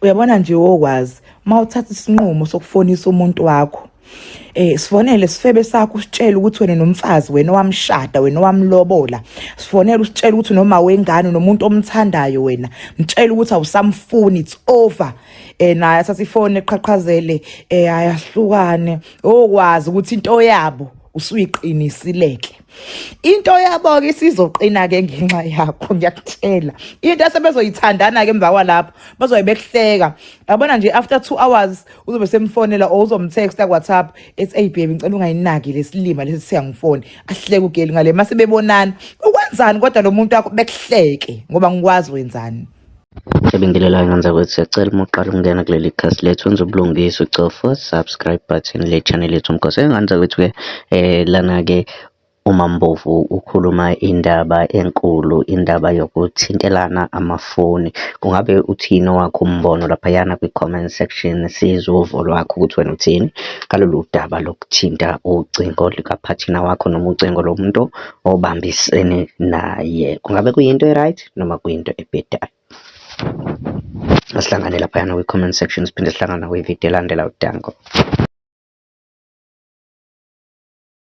Uyabona nje, wokwazi uma uthatha isinqumo sokufonisa umuntu wakho, sifonele sifebe sakho, usitshele ukuthi wena nomfazi wena owamshada, wena owamlobola. Sifonele usitshele ukuthi noma wengane nomuntu omthandayo wena, mtshele ukuthi awusamfuni, it's over. Naye athatha ifoni eqhaqhazele, ayahlukane. Okwazi ukuthi into yabo usuyiqinisileke, into yabo-ke isizoqina-ke ngenxa yakho. Ngiyakutshela, into asebezoyithandana-ke emva kwalapho bazobe bekuhleka. Yabona nje, after 2 hours uzobe semfonela or uzomtexta ku-WhatsApp, ethi, "Eyi baby, ngicela ungayinaki lesilima lesi, siyangifoni." Ahleke ugeli ngale mase bebonana ukwenzani, kodwa lo muntu wakho bekuhleke ngoba ngikwazi wenzani. Siyabingelela ngane zakwethu, siyacela uma uqala ukungena kuleli khasi lethu wenze ubulungiswa, ucofa subscribe button le channel yethu Umgosi. Ngane zakwethu-ke, lana-ke uMambovu ukhuluma indaba enkulu, indaba yokuthintelana amafoni. Kungabe uthini owakho umbono laphayana kwi-comment section? Sizwe uvo lwakho ukuthi wena uthini ngalolu daba lokuthinta ucingo likaphathina wakho noma ucingo lomuntu obambisene naye. Kungabe kuyinto e-right noma kuyinto ebhedayo? Asihlangane laphayana kwi-comment section, siphinde sihlangane kwividiyo elandelayo. Danko.